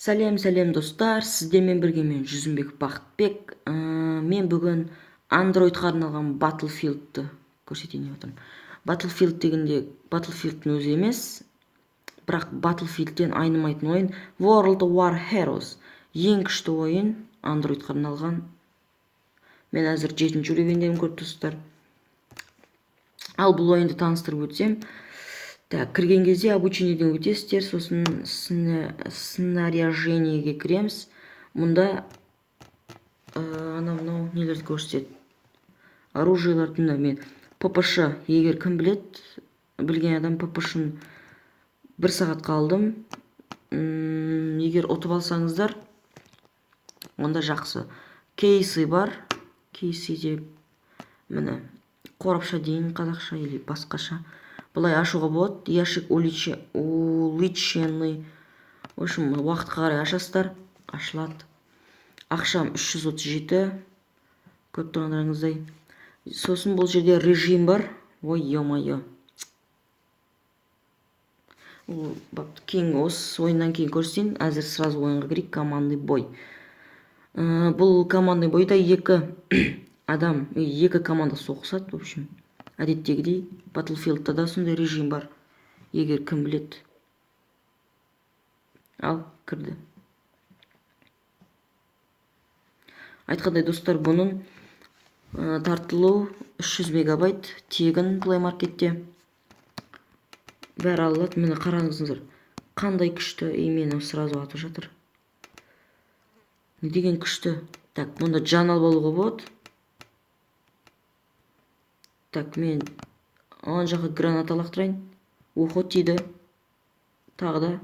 Сәлем, сәлем, достар, сіздермен бірге мен, Жүзімбек Бақытбек. Мен бүгін Androidқа арналған Battlefield'ты көрсетейін деп отырмын. Battlefield дегенде Battlefield'тің өзі емес, бірақ Battlefield'тен айнымайтын ойын World War Heroes. Ең күшті ойын Androidқа арналған. Мен әзір 7-ші уровеньдемін, көріп тұрсыздар. Ал бұл ойынды таныстырып өтсем, так, кірген кезде обучениеден өтесіздер, сосын снаряжениеге кіреміз. Мұнда анау мынау нелерді көрсетеді. Оружиеларды мына мен ППШ, егер кім білет, білген адам ППШ-ны бір сағатқа алдым. Егер ұтып алсаңыздар, онда жақсы. Кейсы бар. Кейсы деп міне қорапша дейін қазақша или басқаша. Былай ашуға болады. Ящик уличенный. В общем, уақытқа қарай ашасыздар, ашылады. Ақшам 337. Көріп тұрғандарыңыздай. Сосын бұл жерде режим бар. Ой, ё-моё. Ол кейін осы ойыннан кейін көрсетейін. Әзір сразу ойынға кірейік. Командный бой. Бұл командный бойда екі адам, екі команда соғысады, в общем. Әдеттегідей Battlefield'та да сондай режим бар. Егер кім білет. Ал, кірді. Айтқандай, достар, бұның тартылу 300 мегабайт тегін Play Marketте. Бәрі алынады. Міне қараңыздар, қандай күшті. И мені сразу атып жатыр. Не деген күшті. Так, мұнда жан алып алуға болады. Так, мен ана жаққа граната лақтырайын. Охо, тиді. Тағы да.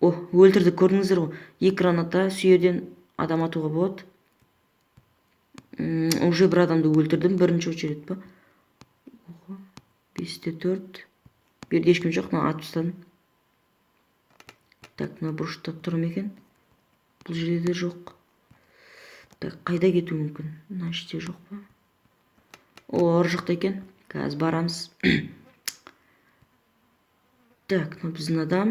О, өлтірді, көрдіңіздер ғой. Екі граната сүйерден адам атуға болады. Уже бір адамды өлтірдім, бірінші очередь па? Охо, бесте төрт. Бұл жерде ешкім жоқ, мына атып тастадым. Так, мына бұрышта тұр ма екен? Бұл жерде де жоқ. Так, қайда кетуі мүмкін? Мына іште жоқ па? О, ар жақта екен. Қазір барамыз. Так, мына біздің адам.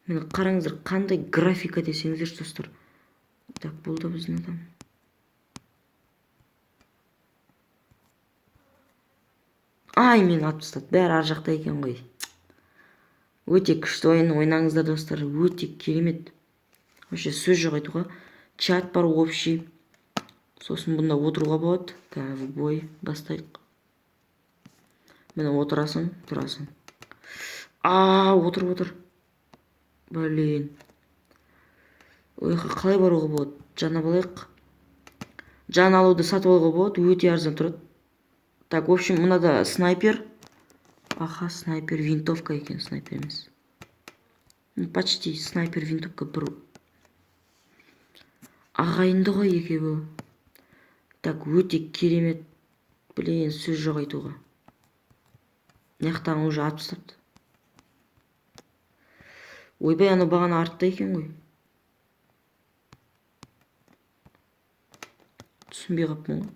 Міне қараңыздар, қандай графика десеңіздерші, достар. Так, бұл да біздің адам. Ай, мені атып тастады. Бәрі ар жақта екен ғой. Өте күшті ойын, ойнаңыздар, достар. Өте керемет. Вообще сөз жоқ айтуға. Чат бар общий. Сосын бұнда отыруға болады. Қазір бой бастайық. Міне отырасың, тұрасың. А, отыр, отыр. Блин. Ой, қалай баруға болады? Жан алайық. Жан алуды сатып алуға болады, өте арзан тұрады. Так, в общем, мынада снайпер. Аха, снайпер винтовка екен, снайпер емес. Почти снайпер винтовка бір ағайынды ғой екеуі. Так, өте керемет. Блин, сөз жоқ айтуға. Мына жақтан уже атып тастапты. Ойбай, анау бағана артта екен ғой. Түсінбей қалыппын ғой.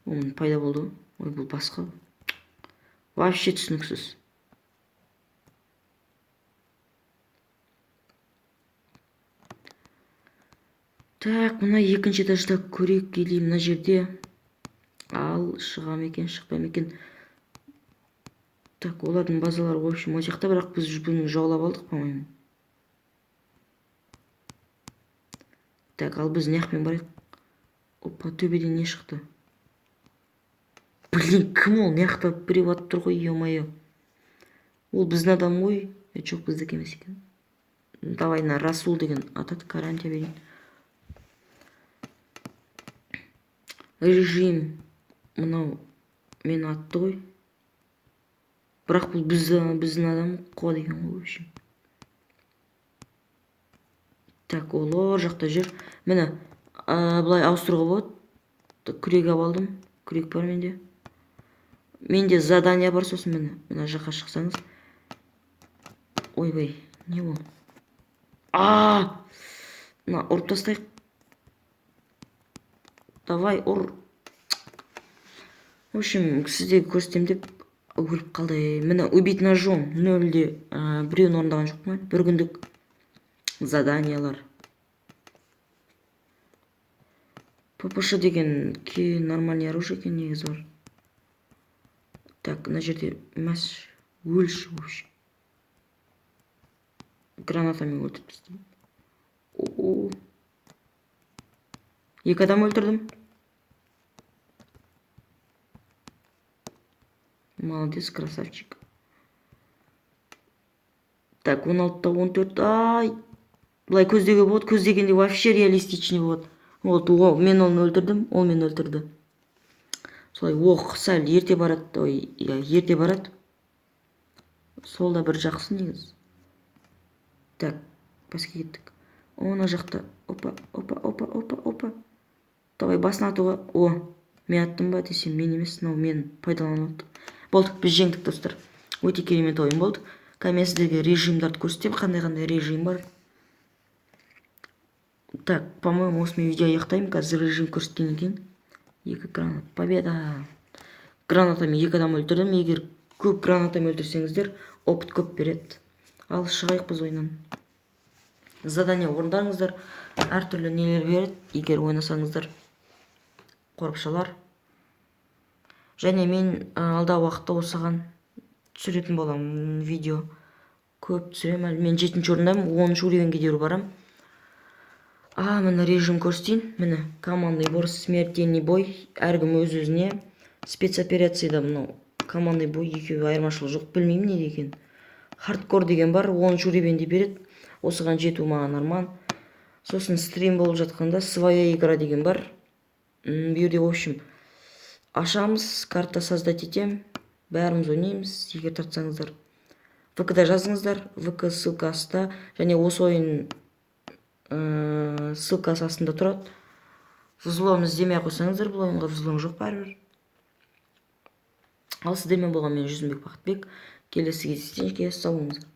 Оның пайда болды ғой. Ой, бұл басқа. Вообще түсініксіз. Так, мына екінші этажда көрейік, или мына жерде. Ал, шыға ма екен, шықпай ма екен. Так, олардың базалары, в общем, ол жақта, бірақ біз бұны жаулап алдық, по-моему. Так, ал біз мына жақпен барайық. Опа, төбеден не шықты? Блин, кім ол? Мына жақта біреу атып тұр ғой, ё-моё. Ол біздің адам ғой. Жоқ, біздікі емес екен. Давай, мына Расул деген атады, гарантия берейін. Режим мынау мені атты ғой. Бірақ бұл біздің адам қуады екен ғой, в общем. Так, ол ор жақта жүр. Міне, былай ауыстыруға болады. Күрек алып алдым. Күрек бар менде. Менде задание бар, сосын міне, мына жаққа шықсаңыз. Ойбай, не ол? А! Мына ұрып тастайық. Давай, ұр. В общем, сіздерге көрсетемін деп өліп қалды. Міне, убить ножом нөлде, біреуін орындаған жоқпын. Бір күндік заданиялар. ППШ деген нормальный оружие екен негізі, бар. Так, мына жерде мәс, өлші. Вообще гранатамен өлтіріп тастадым. О, екі адам өлтірдім. Молодец, красавчик. Так, 16-та 14. Ай, былай көздеуге болады. Көздегенде вообще реалистичный болады. Вот, о, мен оны өлтірдім, ол мені өлтірді. Солай оқ сәл ерте барады. Ой, иә, ерте барады. Сол да бір жақсы негізі. Так, басқа кеттік. О, мына жақта. Опа, опа, опа, опа, опа. Давай, басын атуға. О, мен аттым ба десем, мен емес, мынау мен пайдаланып. Болды, біз жеңдік, достар. Өте керемет ойын болды. Қазір мен сіздерге режимдарды көрсетемін, қандай қандай режим бар. Так, по-моему, осымен видео аяқтаймын. Қазір режим көрсеткеннен кейін. Екі гранат, победа! Гранатамен екі адам өлтірдім. Егер көп гранатамен өлтірсеңіздер, опыт көп береді. Ал шығайық біз ойыннан. Задание орындаңыздар, әртүрлі нелер береді, егер ойнасаңыздар, қорапшалар. Және мен алдағы уақытта осыған түсіретін боламын видео, көп түсіремін. Әлі мен жетінші орындамын, 10-шы уровеньге дейін барамын. А, міне, режим көрсетейін. Міне, командный бой, смертельный бой, әркім өз өзіне. Спецоперацияда мынау командный бой, екеуі айырмашылығы жоқ, білмеймін неге екенін. Хардкор деген бар, 10-шы уровеньде береді. Осыған жету маған арман. Сосын стрим болып жатқанда своя игра деген бар. Бұл жерде, в общем, ашамыз, карта создать етемін, бәріміз ойнаймыз. Егер тартсаңыздар, ВК да жазыңыздар. ВК ссылка астында және осы ойын ссылкасы астында тұрады. Взлом іздемей ақ қойсаңыздар, бұл ойынға взлом жоқ бәрібір. Ал сіздермен болған мен, Жүзімбек Бақытбек. Келесі кездескенше сау болыңыздар.